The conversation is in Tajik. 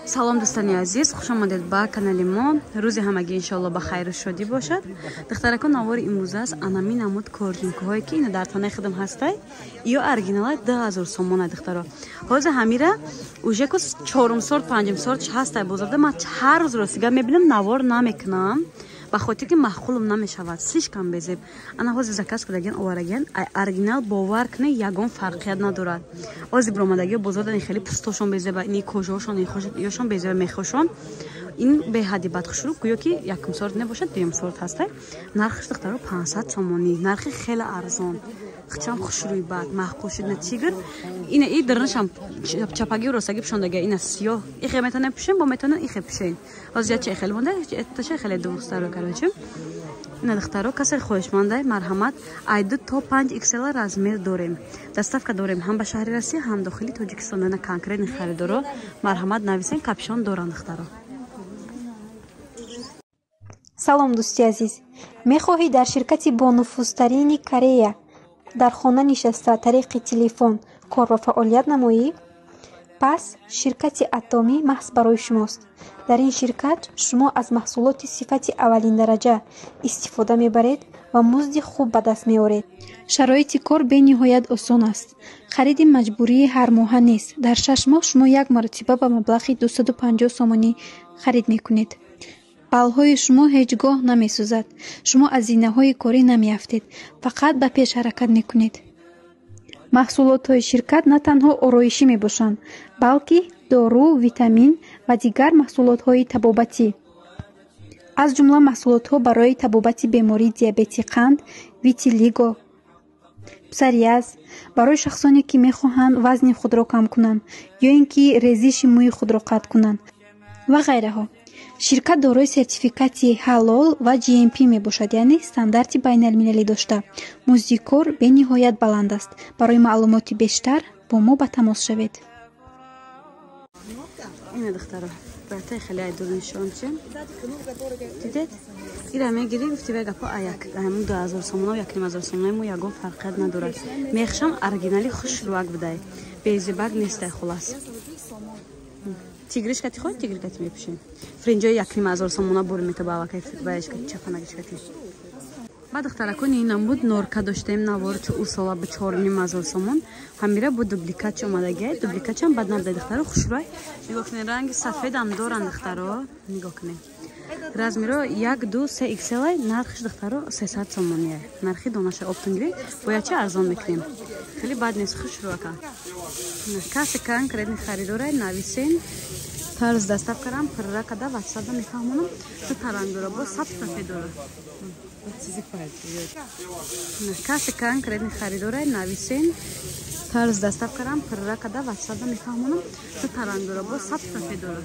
Салом, дӯстони азиз, хуш омадед ба канали мо. Рӯзи ҳамагӣ иншоалло ба хайру шодӣ бошад. Духтарако, навори имрӯз аст анами намуд корзинкаҳое, ки ина дар танаи худам ҳастай. Ё оригинала 2000 сомона, духтаро. Ҳозир ҳамира уже ку чорум сорт, панҷум сорт ҳастай бозорда. Ман ҳар рӯз ростига мебинам, навор намекунам, ба хотир ки маъқулум намешавад, слишком безеб. Ана ҳозир заказ кардагиан, оварагиан. Оригинал, бовар кунед, ягон фарқият надорад. Ҳозир биромадагио бозор дани, хеле пустошон безеба, ини кожаошон, ёшон безеба, мехошон. Ин беҳадди бадхушрӯ, гӯё ки якум сорт небошад, дуюм сорт ҳастай. Нархаш, духтаро, 500 сомонӣ, нархи хеле арзон. Хичам хушрӯи бад маъқул шуд на тигр. Ина и дарнашам чапагиу ростагӣ пӯшондага, ина сиёҳ. Ихе метавонем пӯшем, бо метавонем ихе пӯшем. Ҳозир яча хеле монда, таша хеле дӯстаро, короче. Ина, духтаро, касе хоҳишмандай, марҳамат, ай 2 то 5 XL размер дорем. Доставка дорем ҳам ба шаҳри Россия, ҳам дохили Тоҷикистон. На конкретный харидоро, марҳамат, нависен, капюшон доранд, духтаро. Салом, дӯсти азиз! Мехоҳӣ дар ширкати бонуфузтарини Корея дар хона нишаста тариқи телефон кор ва фаъолият намоӣ? Пас ширкати Атомӣ маҳз барои шумост. Дар ин ширкат шумо аз маҳсулоти сифати аввалиндараҷа истифода мебаред ва музди хуб ба даст меоред. Шароити кор бениҳоят осон аст. Хариди маҷбурии ҳармоҳа нест. Дар 6 моҳ шумо як маротиба ба маблағи 250 сомонӣ харид мекунед. Баллҳои шумо ҳеҷ гоҳ намесӯзад. Шумо аз зинаҳои корӣ намеафтед, фақат ба пеш ҳаракат мекунед. Маҳсулотҳои ширкат на танҳо ороишӣ мебошанд, балки дору, витамин ва дигар маҳсулотҳои табобатӣ, аз ҷумла маҳсулотҳо барои табобати бемории диабети қанд, витилиго, псориаз, барои шахсоне ки мехоҳанд вазни худро кам кунанд ё ин ки резиши мӯи худро қатъ кунанд ва ғайраҳо. Ширкат дорои сертификати ҳалол ва GMP мебошад, яъне стандарти байналмилалӣ дошта. Музди кор бениҳоят баланд аст. Барои маълумоти бештар бо мо ба тамос шавед. Ина, духтаро, бартаи хеле айдур нишон чи дидед. Ира мегирӣ, гуфти вай гапо, аяк ҳамун 2000 сомона, 1500 сомонаи мо ягон фарқият надорад. Мехшам оригинали хушрӯак будай, безебак нестай. Хулас, тигришкати хоҳ, тигрикати мепӯшем. Фринҷои 1500 сомона бур метабавакай ваяшкати чапанагишкати. Ба духтаракони, инам буд норка доштем навор, чу усола ба 4500 сомон. Ҳамира бу дубликатчи омадагиай. Дубликатчиам бад набудай, духтаро, хушрӯай. Нигоҳ кунед, ранги сафедам доранд, духтаро, нигоҳ кунед. Размеро як, ду, се XL. Нархиш, духтаро, 300 сомония. Нархи донаша оптом гиред, бояд чи арзон мекунем. Хеле бад нест, хушрӯака. Касе конкретный харидорай, нависен. Тарз доставкарам пурра када ватсапда мефаҳмонам. Ду таранг дора, бо саб, сафед дора. Касе конкретный харидорай, нависен. Тарз доставкарам пурра када ватсапда мефаҳмонам. Ду таранг дора, бо саб, сафед дора.